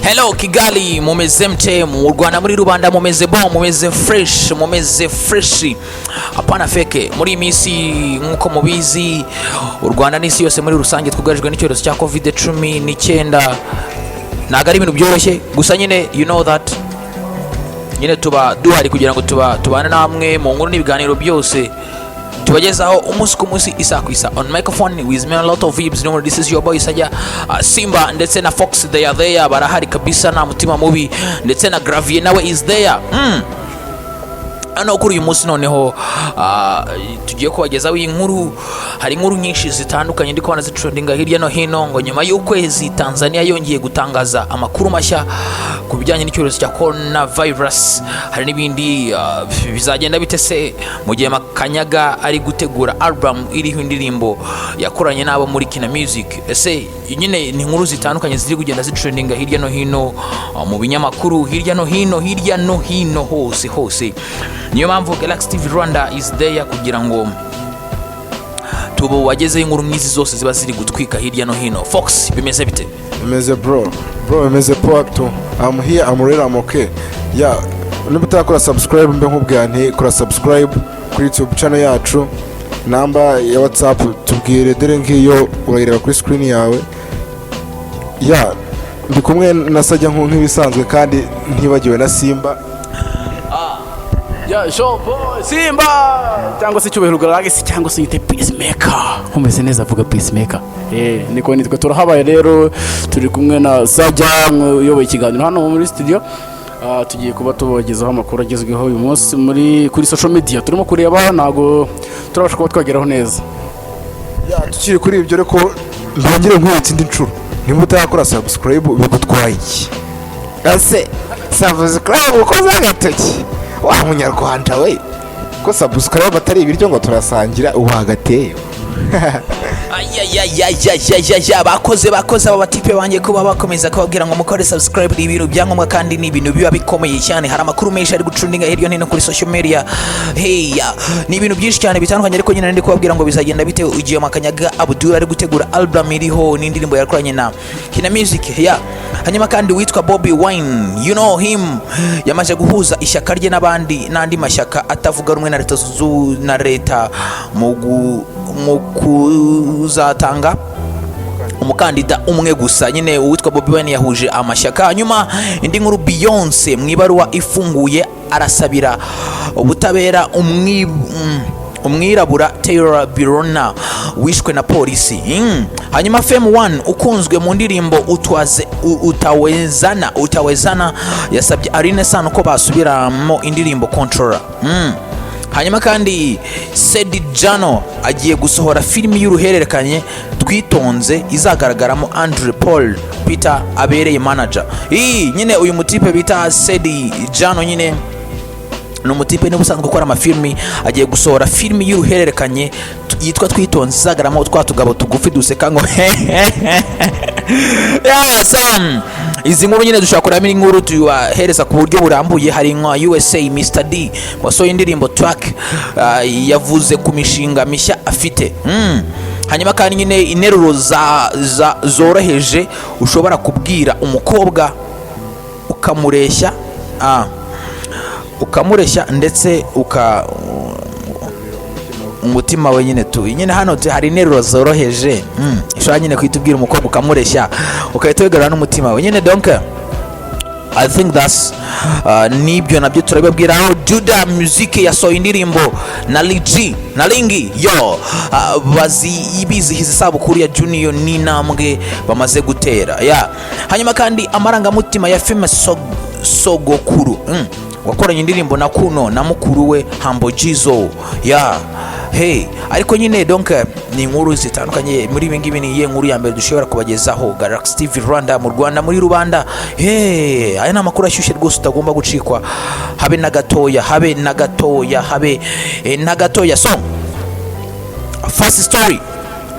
Hello Kigali, mumeze mte? Mu Rwanda muri rubanda mumeze bon, mumeze fresh, mumeze fresh, apana fake. Muri iyi minsi, nk'uko mubizi, u Rwanda n'isi yose muri rusange twugarijwe n'icyorezo cya COVID-19. Ntabwo ari ibintu byoroshye, gusa nyine you know that nyine tuba duhari kugira ngo tuba tubane namwe mu nkuru n'ibiganiro byose tubagezaho umunsi ku munsi, isaha ku isaha. On microphone with me, a lot of vibes. No, this is your boy Sajya Simba ndetse na Fox. They are there, barahari kabisa, nta mutima mubi, ndetse na Gravier nawe is there. Hano kuri uyu munsi noneho tugiye kubagezaho iyi nkuru. Hari inkuru nyinshi zitandukanye ndi kubona zitrendinga hirya no hino, ngo nyuma y'ukwezi Tanzania yongeye gutangaza amakuru mashya ku bijyanye n'icyorezo cya coronavirus. Hari n'ibindi, bizagenda bite se mu gihe Makanyaga ari gutegura album iriho indirimbo yakoranye n'abo muri Kina Music? Ese nyine ni inkuru zitandukanye ziri kugenda zitrendinga hirya no hino, mu binyamakuru hirya no hino, hirya no hino, hose hose. Niyo mpamvu Galaxy TV Rwanda is there kugira ngo tubagezeho inkuru nk'izi zose ziba ziri gutwika hirya no hino. Fox, bimeze bite? Bimeze bro, bro, bimeze poa tu. I'm here, I'm ready, I'm okay. Yeah, niba utarakora subscribe, mbe nkubwira nti kora subscribe kuri YouTube channel yacu. Namba ya WhatsApp tubwire, dore ngiyo urayireba kuri screen yawe. Yeah, ndi kumwe na Sajya nk'ibisanzwe, kandi ntibagiwe na Simba. Ya shopo Simba cyangwa se Cyubahiro Galaxy cyangwa se yite Peacemaker. Nkomeze neza, avuga Peacemaker. Niko nitwe turahabaye rero, turi kumwe na Sajya uyoboye ikiganiro hano muri studio. Tugiye kuba tubagezaho amakuru agezweho uyu munsi muri kuri social media turimo kureba, ntago turabasha kuba twageraho neza. Yeah, tukiri kuri ibyo, ariko ntongere nkwibutsa indi nshuro, niba utarakora subscribe bigutwaye iki? Ese subscribe ukoze agatoki wa munyarwanda we, ko subscribe atari ibiryo ngo turasangira, uhagateye. Ayayayayayaya, bakoze, bakoze aba batipe banjye kuba bakomeza kubabwira ngo mukore subscribe. Ni ibintu byangombwa kandi ni ibintu biba bikomeye cyane. Hari amakuru menshi ari gutrendinga hirya no hino kuri social media. Hey, ni ibintu byinshi cyane bitandukanye, ariko nyine ndi kubabwira ngo bizagenda bite igihe Makanyaga Abdul ari gutegura album iriho n'indirimbo yakoranye na Kina Music? Yeah. Hanyuma kandi witwa Bobby Wine, you know him, yamaze guhuza ishyaka rye n'abandi n'andi mashyaka atavuga rumwe na leta na leta mu kuzatanga umukandida umwe gusa. Nyine uwitwa Bobi Wine yahuje amashyaka. Hanyuma indi nkuru, Beyonce mu ibaruwa ifunguye arasabira ubutabera umwirabura Tyler Birona wishwe na polisi. Hanyuma Fem One ukunzwe mu ndirimbo utwaze utawezana utawezana yasabye Aline Sano ko basubiramo indirimbo Controller. Hanyuma kandi Sedi Jano agiye gusohora filimi y'uruhererekanye Twitonze, izagaragaramo Andre Paul Peter abereye manager. Ii, nyine uyu mutipe bita Sedi Jano nyine ni umutipe niba usanzwe ukora amafilimi, agiye gusohora filimi y'uruhererekanye yitwa Twitonze, izagaragaramo twa tugabo tugufi duseka ngo yeah, Sam. Izi nkuru nyine dushobora kurebamo inkuru tubahereza ku buryo burambuye. Hari nka USA Mr D wasohoye indirimbo Track, yavuze ku mishinga mishya afite. Hanyuma kandi nyine interuro za zoroheje ushobora kubwira umukobwa ukamureshya, ukamureshya ndetse uka umutima we nyine tu. Nyine hano hari interuro zoroheje ushobora nyine guhita ubwira umukobwa ukamureshya, ugahita wigarura n'umutima we nyine. Donc I think that's nibyo nabyo turabibabwira. Aho Juda Music yasohoye indirimbo na Ligi na Lingi yo, bazi bizihiza isabukuru ya Junior n'intambwe bamaze gutera ya. Hanyuma kandi amarangamutima ya Famous Sogokuru wakoranye indirimbo na Kuno na mukuru we Humble Jizzo ya. Hey, ariko nyine donc ni inkuru zitandukanye muri ibi ngibi. Ni iyihe nkuru ya mbere dushobora kubagezaho? Galaxy TV Rwanda, mu Rwanda muri rubanda. Hey, aya ni amakuru ashyushye rwose utagomba gucikwa habe na gatoya, habe na gatoya, habe na gatoya. So first story,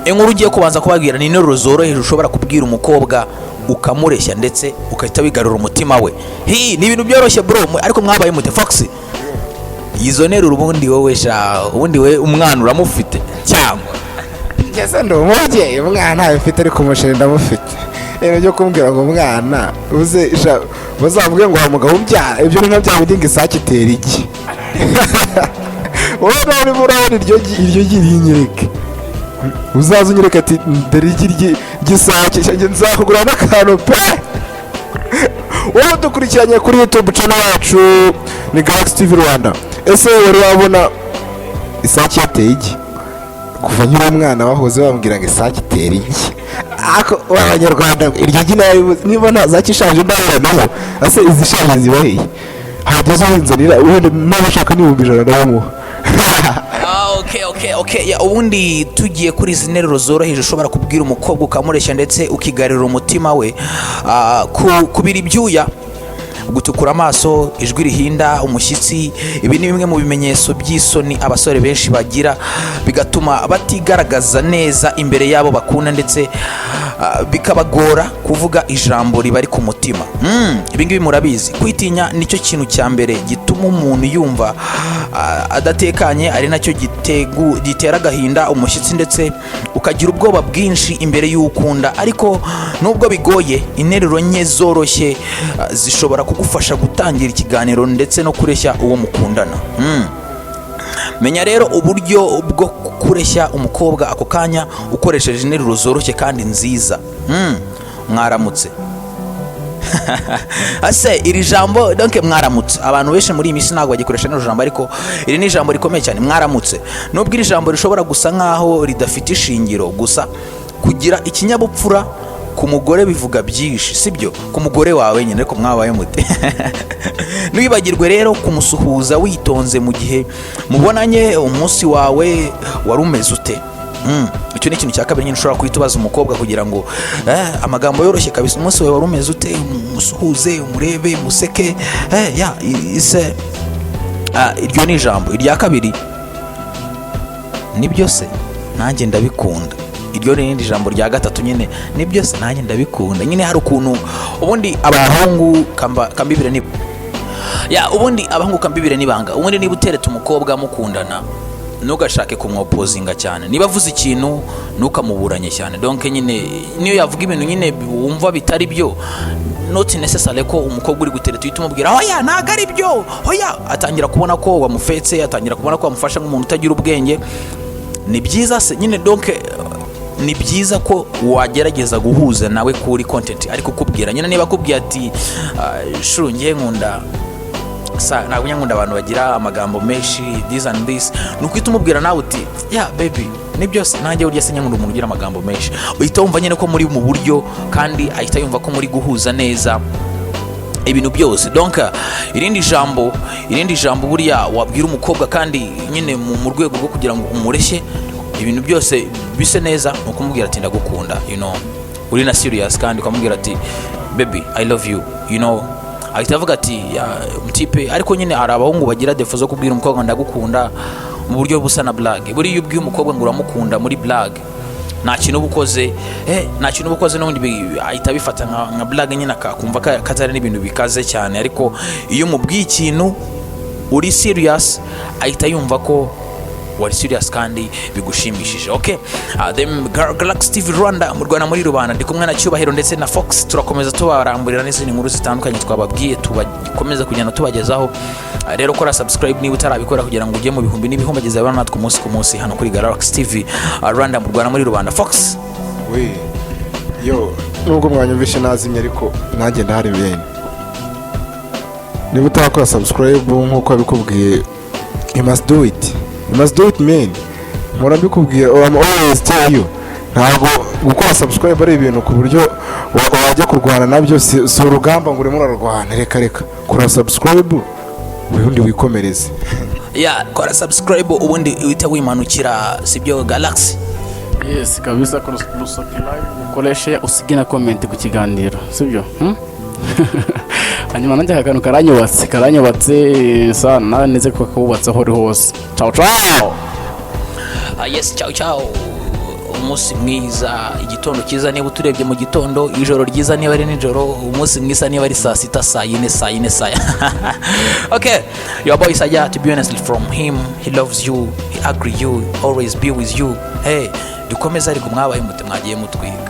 inkuru ugiye kubanza kubabwira ni interuro zoroheje ushobora kubwira umukobwa ukamureshya ndetse ugahita wigarura umutima we. Hi, ni ibintu byoroshye bro, ariko mwabaye mute? Fox, izo nteruro ubundi wowe sha, ubundi we umwana uramufite cyangwa? Ngeze ndi umubyeyi, umwana ntawe mfite, ariko umusheri ndamufite. Ibintu byo kumbwira ngo umwana uze sha, bazavuge ngo hari umugabo ubyara, ibyo ni nka bya bindi ngo isake itera igi. Wowe nawe urimo urabona iryo gi, iryo gi rinyereke, uzaze unyereke ati: "Dore igi ry'isake." Sha, njye nzakugura n'akantu pe. Wowe dukurikiranye kuri YouTube channel yacu ni Galaxy TV Rwanda, ese wari wabona isake yateye igi? Kuva nkiri umwana bahoze bambwira ngo isake itera igi. Ako abanyarwanda, iryo gi naribuze. Niba nta zaki ishaje ndabona naho, ese izishaje ziba hehe? Hageze uhinzanira, wenda niba ashaka n'100,000 ndabamuha. Ah, okay. Yeah, ubundi tugiye kuri izi nteruro zoroheje ushobora kubwira umukobwa ukamureshya ndetse ukigarurira umutima we. Kubira ibyuya, gutukura amaso, ijwi rihinda umushyitsi, ibi ni bimwe mu bimenyetso by'isoni abasore benshi bagira, bigatuma batigaragaza neza imbere y'abo bakunda, ndetse bikabagora kuvuga ijambo ribari ku mutima. Ibi ngibi murabizi, kwitinya nicyo kintu cya mbere gituma umuntu yumva adatekanye, ari nacyo gitera agahinda umushyitsi, ndetse ukagira ubwoba bwinshi imbere y'ukunda. Ariko nubwo bigoye, interuro nke zoroshye zishobora kugufasha gutangira ikiganiro ndetse no kureshya uwo mukundana. Menya rero uburyo bwo kureshya umukobwa ako kanya ukoresheje interuro zoroshye kandi nziza. Mwaramutse. Ase iri jambo, donc mwaramutse, abantu benshi muri iyi minsi ntabwo bagikoresha rino jambo, ariko iri ni ijambo rikomeye cyane, mwaramutse. Nubwo iri jambo rishobora gusa nkaho ridafite ishingiro, gusa kugira ikinyabupfura ku mugore bivuga byinshi, sibyo? Ku mugore wawe nyine, ariko mwabaye mute? Ntiwibagirwe rero kumusuhuza witonze mu gihe mubonanye: "Umunsi wawe wari umeze ute?" Icyo ni ikintu cya kabiri nyine ushobora guhita ubaza umukobwa kugira ngo amagambo yoroshye kabisa: "Umunsi wawe wari umeze ute?" Umusuhuze, umurebe, museke. Ya ise iryo ni ijambo. Irya kabiri: "Nibyo se, nanjye ndabikunda." Iryo ni irindi jambo rya gatatu nyine: "Nibyo se, nanjye ndabikunda." Nyine hari ukuntu ubundi abahungu kambibire ni ya, ubundi abahungu kambibire nibanga. Ubundi niba uteretse umukobwa mukundana, ntugashake kumwopozinga cyane. Niba avuze ikintu, ntukamuburanye cyane. Donc nyine niyo yavuga ibintu nyine wumva bitari byo, not necessary ko umukobwa uri gutereta uhita umubwira: "Oya, ntabwo ari byo, oya." Atangira kubona ko wamufetse, atangira kubona ko wamufasha nk'umuntu utagira ubwenge. Ni byiza se nyine, donc ni byiza ko wagerageza guhuza nawe kuri content ari kukubwira. Nyine niba akubwiye ati: "Chou, ngiye nkunda sa, ntabwo njya nkunda abantu bagira amagambo menshi, this and this," ni ukuhita umubwira nawe uti: "Yeah baby, ni byose, nanjye burya se nkunda umuntu ugira amagambo menshi." Uhita wumva nyine ko muri mu buryo, kandi ahita yumva ko muri guhuza neza ibintu byose. Donc irindi jambo buriya wabwira umukobwa, kandi nyine mu rwego rwo kugira ngo umureshye ibintu byose bise neza, ni ukumubwira ati: "Ndagukunda," uri na serious, kandi ukamubwira ati: "Baby, I love you." Ahita avuga ati: "Yeah, mutipe." Ariko nyine hari abahungu bagira défaut zo kubwira umukobwa ngo "ndagukunda" mu buryo busa na blague. Buriya iyo ubwiye umukobwa ngo uramukunda muri blague, nta kintu uba ukoze, nta kintu uba ukoze. N'ubundi ahita abifata nka blague nyine, akumva ko katari n'ibintu bikaze cyane. Ariko iyo umubwiye ikintu uri serious, ahita yumva ko wari serious kandi bigushimishije. Okay, then Galaxy TV Rwanda, mu Rwanda muri rubanda, ndi kumwe na Cyubahiro ndetse na Fox. Turakomeza tubaramburira n'izindi nkuru zitandukanye twababwiye, tubakomeza kugenda tubagezaho. Rero kora subscribe niba utarabikora, kugira ngo ujye mu bihumbi n'ibihumbi abana natwe umunsi ku munsi hano kuri Galaxy TV Rwanda, mu Rwanda muri rubanda. Fox. We yo, nubwo mwanyumvishe nazimye, ariko nanjye ndahari bene. Niba utarakora subscribe nk'uko abikubwiye, you must do it, you must do it, man. Mpora mbikubwira, I'm always tell you, ntabwo gukora subscribe ari ibintu ku buryo wajya kurwana nabyo. Si urugamba ngo urimo urarwana. Reka reka, kora subscribe ubundi wikomereze. Ya, kora subscribe ubundi uhite wimanukira, sibyo Galaxy? Yes kabisa, kora subscribe, ukoreshe, usige na comment ku kiganiro, sibyo? Hanyuma nanjye aka kantu karanyubatse, karanyubatse sana, nawe neze ko kubatse aho uri hose. Ciao ciao. Ah, yes, ciao ciao. Umunsi mwiza, igitondo cyiza niba uturebye mu gitondo, ijoro ryiza niba ari nijoro, umunsi mwiza niba ari saa sita, saa yine, saa yine, saa. Okay, your boy Sajya, to be honest from him, he loves you, he agree you, always be with you. Hey, dukomeze. Ariko mwabaye mute? Mwagiye mutwiga.